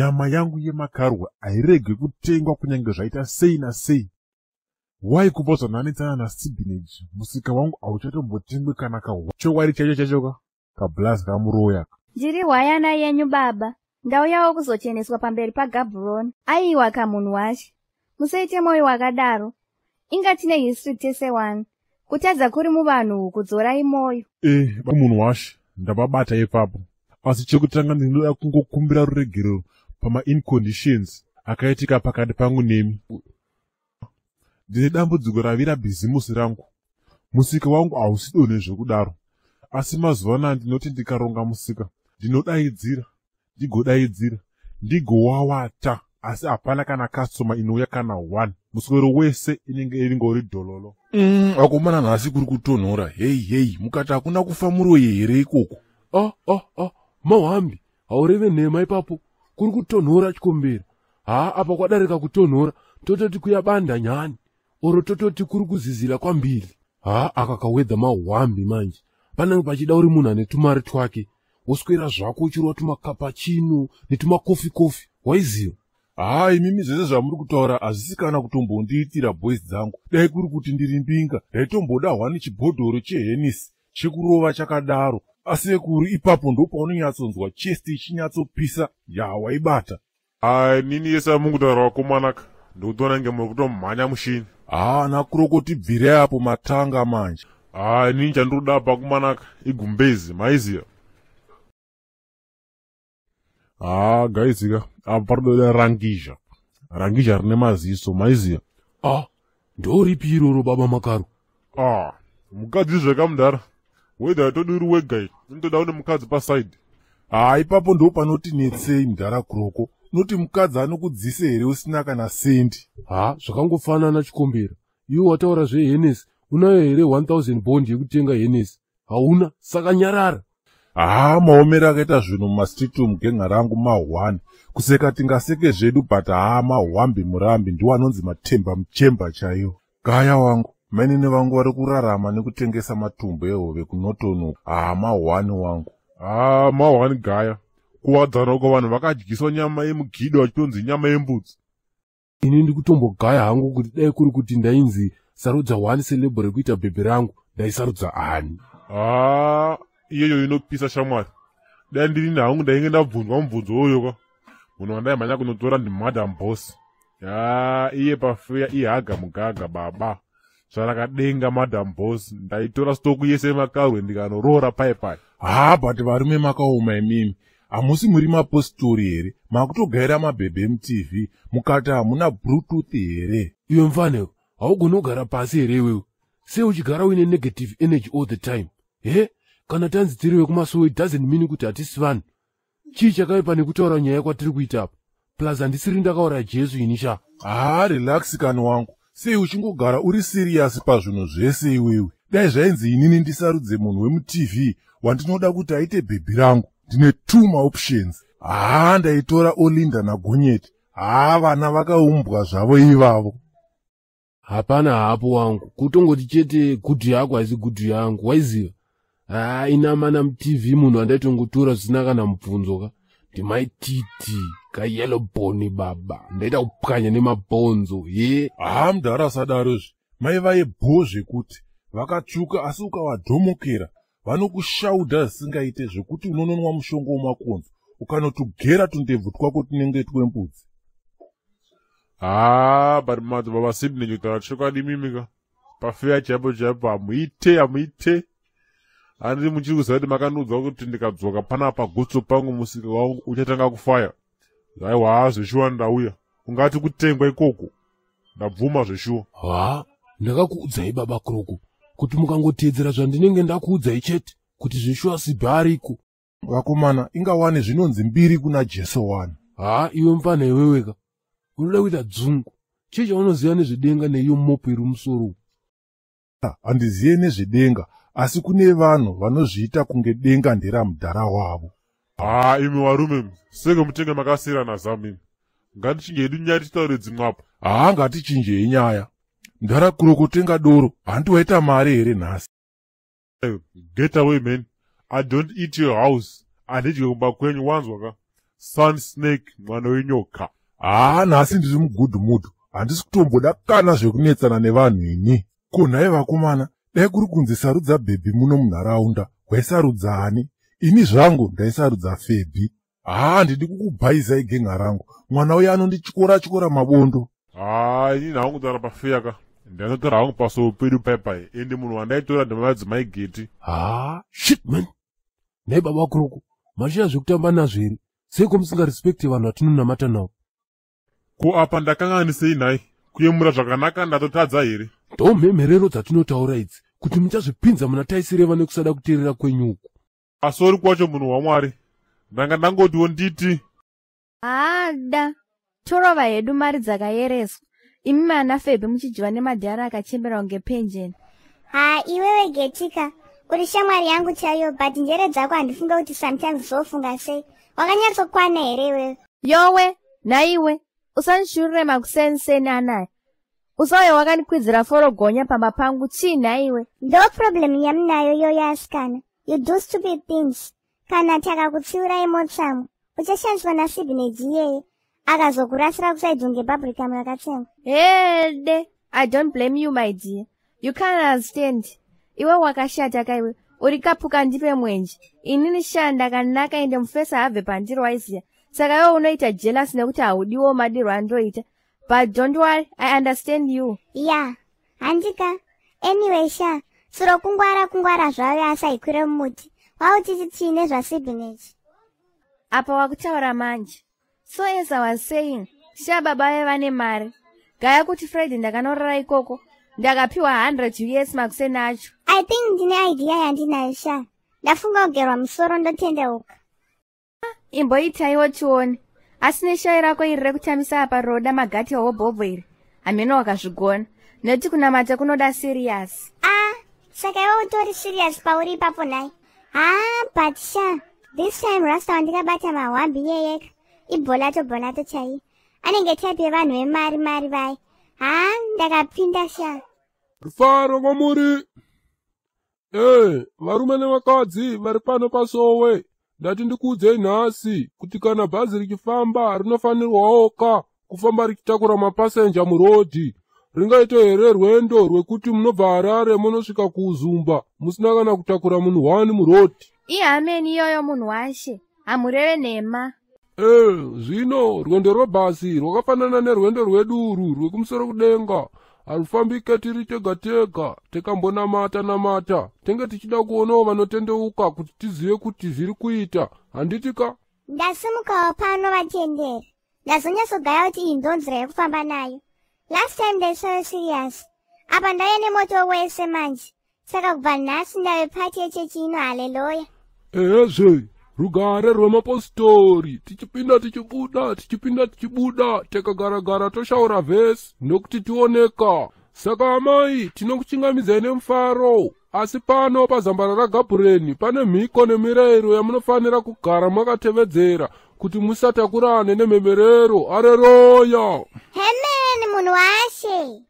Nyama yangu yemakarwe hairege kutengwa kunyange zvaita sei nasei. Why kubva zvananetsana naSibinage, musika wangu hauchatombotengwi kana ka chokwadi chaicho chaicho ka kablazi kamuroya. Ndiri hwayana yenyu baba. Ndauyawo kuzocheneswa pamberi paGabhuroni. Aiwa kamunhu wacho. Musaite mwoyo wakadaro. Inga tine history tese wani. Kutadza kuri muvanhu uku dzorai mwoyo. Eh, munhu washe, ndababata ipapo. Asi chekutanga ndinoda kungokumbira ruregerero pama-inconditions akaitika pakati pangu nemi. Ndine dambudziko ravira bhizimusi rangu. Musika wangu hausi donhe zvekudaro. Asi mazuva anaya ndinoti ndikaronga musika, ndinodaidzira, ndigodaidzira, ndigowawata, asi hapana kana customer inouya kana one. Muswero wese inenge iringori dhololo. Vakomana nhasi kuri kutonhora. Hei hei, mukati hakuna kufa muroyi here ikoko? Ah ah ah, mawhambi, haureve nhema ipapo. Kuri kutonhora chikombera. Haa, apa kwadarika kutonhora, tototi kuyabanda nyani. Oro tototi kuri kuzizira kwambili. Haa, aka kawedha mahwambi manje. Panenge pachida uri munhu ane tumari twake. Woswera zvako uchirwa tumakapachino netumakofi kofi. Waiziva? Haa, imimi zvese zvamuri kutaura hazvisi kana kutombondiitira boys dzangu. Dai kuri kuti ndiri mbinga, ndaitomboda hwani chibhodhoro cheHennessy chekurova chakadaro. Asi ekuru ipapo ndopaunonyatsonzwa chest ichinyatsopisa ya waibata. Ai, nini yese amungutaura vakomanaka. Ndikutoona nge muri kutomhanya mushini. Haa, nakuroko tibvirei apo matanga manje. Haa, inini chandiri apa kumanaka igumbezi, maiziya. Haa, gaizika, apa parikuda rangizha. Rangizha rine maziso, maiziya. Ah, ndoripi iroro baba Makaro? Ah, mukadzi zvekamudhara. Whether todiri wega iyi, inotoda une mukadzi paside. Haa, ipapo ndo panoti netsei mudhara Kuroko. Unoti mukadzi anokudzise here usina kana sendi? Ha, zvakangofanana chikombera. Iwe wataura zveHennessy, unayo here 1000 bond yekutenga Hennessy? Hauna, saka nyarara. Haa, maomero akaita zvinhu mumastreet umu genga rangu ma1. Kuseka tingaseke zvedu but haa mahwambi murambi ndiwo anonzi matemba muchemba chaiwo. Gaya wangu, mainini vangu vari kurarama nekutengesa matumbu ehove kunotonuka. Haa, ma1 wangu. Haa, ma1 gaya. Kuwadzana uko vanhu vakadyiswa nyama yemugido vachitonzi nyama yembudzi. Ini ndikutombogaya hangu kuti dai kuri kuti ndainzi sarudza one celeb rekuita bhebhi rangu, ndaisarudza ani? Haa, iyoyo inopisa shamwari. Dai ndiri hangu ndainge ndabvunzwa mubvunzo uyoyo ka. Munhu wandaimhanya kunotora ndiMadam Boss. Ya, iye pafuya ihaga mugaga baba. Zvarakadenga Madam Boss, ndaitora stock yese yemakarwe ndikanoroora pai pai. Haa, but varume makaoma imimi. Hamusi muri mapostori here? Makutogaira mabhebhe emuTV, mukati hamuna Bluetooth here? Iwe mfaneko, haugoni kugara pasi here iwewe? Sei uchigara uine negative energy all the time? He? Kana tanzi tiri vekumasowe doesn't mean kuti hatisi vanhu. Chii chakaipa nekutaura nyaya kwatiri kuita apa? Plus handisiri ndakaura Jesu ini sha. Haa, relax kani wangu. Sei uchingogara uri serious pazvinhu zvese iwewe? Dai zvainzi inini ndisarudze munhu wemuTV wandinoda kuti aite bhebhi rangu. Ndine two maoptions. Haa, ndaitora Olinda naGonyeti. Haa, vana vakaumbwa zvavo ivavo. Hapana hapo wangu, kutongoti chete gudhu yako haisi gudhu yangu, waiziva? Haa, inamana muTV munhu andaitongotora zvisina kana mubvunzo ka. Ndimaititi kayellow bone baba, ndaita kupwanya nemabhonzo ye. Haa, mudhara asadarozve. Mai vaibho zvekuti vakatsvuka asi ukavadhomokera vanokushaudha zvisingaite zvekuti unononwa mushongo wemakonzo ukanotugera tundebvu twako tunenge twembudzi. Haa, but madzibaba Sydney kutaura chokwadi mimika. Pafuya chaipo chaipo hamuite hamuite. Handiri muchiri kuziva kuti makandiudza kuti ndikadzoka panapa gutso pangu musika wangu uchatanga kufaya. Aiwa, zveshuwa ndauya. Ungati kutengwa ikoko. Ndabvuma zveshuwa. Ha, ndakakuudzai baba Kroko kuti mukangoteedzera zvandinenge ndakuudzai chete kuti zveshuwa sibhi ariko. Vakomana, ingawane zvinonzi mbiri kuna Jesu wani. Ha, iwe mufana iweweka. Unoda kuita dzungu. Chii chaunoziva nezvedenga neiyo mopo iri musoro? Handiziye nezvedenga, asi kune vanhu vanozviita kunge denga nderamudhara wavo. Haa, imi varume, senge mutenge makasiyana zamu imi. Ngatichinje hedu nyaya titaure dzimwe apa. Haa, ngatichinjei nyaya. Mudhara Kuroko, tenga doro, handi waita mari here nhasi? Get away man. I don't eat your house. Handidye kumba kwenyu wanzwa ka. Sun Snake, mwana wenyoka. Haa, nhasi ndiri mugood mood, handisi kutomboda kana zvekunetsana nevanhu ini. Ko nhai vakomana, dai kuri kunzi sarudza bhebhi muno munharaunda, waisarudza ani? Ini zvangu ndaisarudza Febhi. Haa, handidi kukubhaizai genga rangu, mwana uyo anondityora tyora mabondo. Haa, inini hangu kutaura pafeya ka, ndanotora hangu pasowe pedu paipai, ende munhu wandaitora ndemadzimai Geti. Haa, shit man, nhai baba Kuroko, mashiya zvekutamba nazvo here? Seiko musingarespekti vanhu vatinonamata navo? Ko apa ndakanganisei nhai? Kuyemura zvakanaka ndatotadza here? Ndomhemherero dzatinotaura idzi, kuti muchazvipinza muna taisireva nekusada kuteerera kwenyu uku. Asori kwacho munhu waMwari, ndanga ndangotiwo nditi. Haada, torova hedu mari dzakayereswa, imi mana Febhi muchidyiwa nemadhara akachembera kunge penjeni. Ha, iwewe Getika, uri shamwari yangu chaiyo, but njere dzako handifunge kuti sometimes zofunga sei. Wakanyatsokwana here iwewe? Yowe, nhaiwe, usandishurire makuseniseni anaya. Usauye wakandikwidzira forogonya pamba pangu, chii nhaiwe? Ndo problem yamunayo yoyo asikana. You do stupid things. Kana takakutsiurai motsamwa, uchashandiswa naSibhineji iyeye akazokurasira kusaidzi bubblegum yakatsengwa. Hede, I don't blame you, my dear. You can't understand. Iwe wakashata kaiwe, uri kapuka ndipe mwenje. Inini sha ndakanaka, ende mufesa habve pandiri waiziya. Saka iwe unoita jealous nekuti haudiwo madirwo andoita. But don't worry, I understand you. Ya, handika. Anyway sha, tsuro kungwara kungwara zvayo asaikwire mumuti. Wauchiti chii nezvaSibhineji? Apa wakutaura manje. So as I was saying, sha, baba vaiva nemari. Gaya kuti Friday ndakanorara ikoko, ndakapiwa 100 US makuseni acho. I think ndine idea yandinayo sha. Ndafunga kugerwa musoro ndotendeuka. Imboitaiwo tione. Asi neshai rako iri rekutamisa apa roda magati hobhobho iri, hameno wakazvigona, nekuti kunamata kunoda serious. Ah, saka iwe utori serious pauri ipapo nhai? Ha, but sha, this time rasta wandikabata mahwambi iyeyeka ibholato bholato chaiyo, anenge type yevanhu vemari mari vai. Ha, ndakapinda sha. Rufaro kwamuri e varume nevakadzi vari pano pasowe. Ndati ndikuudzei nhasi kuti kana bhazi richifamba rinofanirwawo ka kufamba richitakura mapasenja murodhi. Ringaite here rwendo rwekuti munobva Harare munosvika kuUzumba musina kana kutakura munhu 1 murodhi? Ihameni iyoyo munhu washe, hamureve nhema. E, zvino rwendo rwebhasi rwakafanana nerwendo rwedu urwu rwekumusoro kudenga. Harufambike tiri tega tega. Tikambonamata namata, tenge tichida kuonawo vanotendeuka kuti tizive kuti zviri kuita, handiti ka? Ndasimukawo pano vatenderi. Ndazonyatsogaya kuti iyi ndo nzira yekufamba nayo. Last time ndaisava serious, apa ndauya nemoto wese manje. Saka kubva nhasi ndave part yechechi ino, haleluya. Ehezve, rugare rwemapostori, tichipinda tichibuda, tichipinda tichibuda, takagara-gara toshaura vhesi nokuti tioneka. Saka amai, tinokuchingamidzai nemufaro. Asi pano pazambara raGabhureni pane mhiko nemirayiro yamunofanira kugara makatevedzera kuti musatakurane nemhemherero. Areroya. Hemeni munhu washe.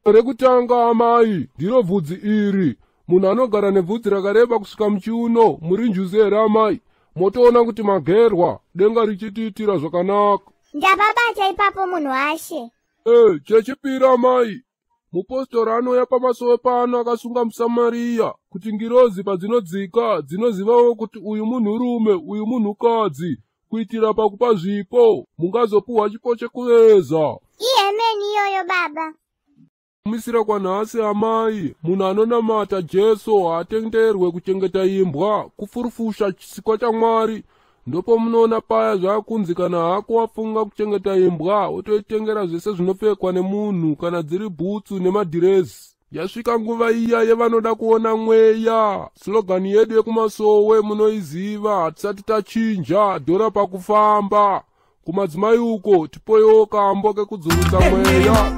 Rekutanga amai, ndiro bvudzi iri. Munhu anogara nebvudzi rakareba kusvika muchiuno, muri njuzu here amai? Motoona kuti magerwa, denga richitiitira zvakanaka. Ndapabata ipapo munhu washe. E, chechipiri amai, mupostori anouya pamasowe pano akasunga musamariya kuti ngirozi padzinodzika dzinozivawo kuti uyu munhurume, uyu munhukadzi, kuitira pakupa zvipo mungazopuhwa chipo chekuveza. Ihemeni iyoyo baba. Kumisira kwanhasi amai, munhu anonamata Jesu haatenderwe kuchengeta imbwa, kufurufusha chisikwa chaMwari. Ndopo munoona paya zvaakunzi kana hako wafunga kuchengeta imbwa, wotoitengera zvese zvinopfekwa nemunhu, kana dziri bhutsu nemadhirezi. Yasvika nguva iya yevanoda kuona mweya. Slogan yedu yekumasowe munoiziva, hatisati tachinja dhora pakufamba. Kumadzimai uko tipoiwo kambo kekudzurutsa mweya.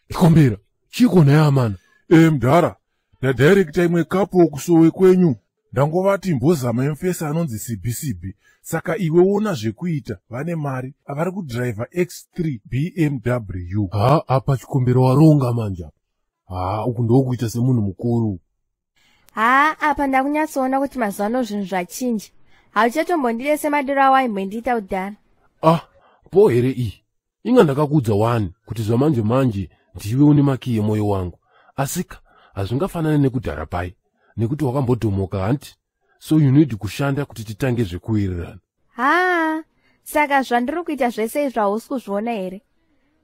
Ikombera chiko naye amana? E, mudhara, ndadhairekita imwe kapo kusowe kwenyu. Ndangovati mbozama yemufesi anonzi Sibhi. Saka iwe wona zvekuita, vane mari, vari kudhiraivha X3 BMW. Ha, apa chikombero waronga manje apa. Ha, uku ndokuita semunhu mukuru. Haa, apa ndakunyatsoona kuti mazuva ano zvinhu zvachinja. Hauchatombondide semadiro awaimbondiita kudhara. Ah, po here iyi? Inga ndakakuudza wani kuti zvamanje manje ndiwe une makiyi emwoyo wangu. Asika hazvingafanani nekudhara pai, nekuti wakambodhomoka hanti? So you need kushanda kuti titange zvekuwirirana. Haa, saka zvandiri kuita zvese izvi hausi kuzviona here?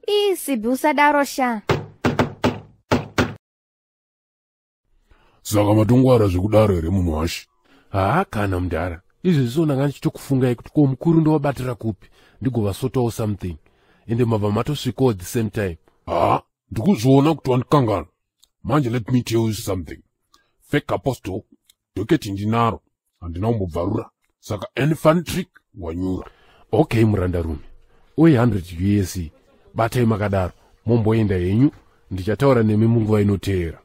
Ii Sibhi, usadaro sha. Saka matongwara zvekudaro here munhu washe? Haa kana mudhara, izvezvi ndanga ndichitokufungai kuti ko mukuru ndovabatira kupi ndigovasotawo something, ende mabva matosvikawo the same time. Haa, ndikuzviona kuti wandikangana. Manje let me tell you something. Fake apostle, docket ndinaro, handina kumbobvarura. Saka any fun trick wanyura. Okay murandarume, uye 100 US batai makadaro, momboenda henyu, ndichataura nemi munguva inoteera.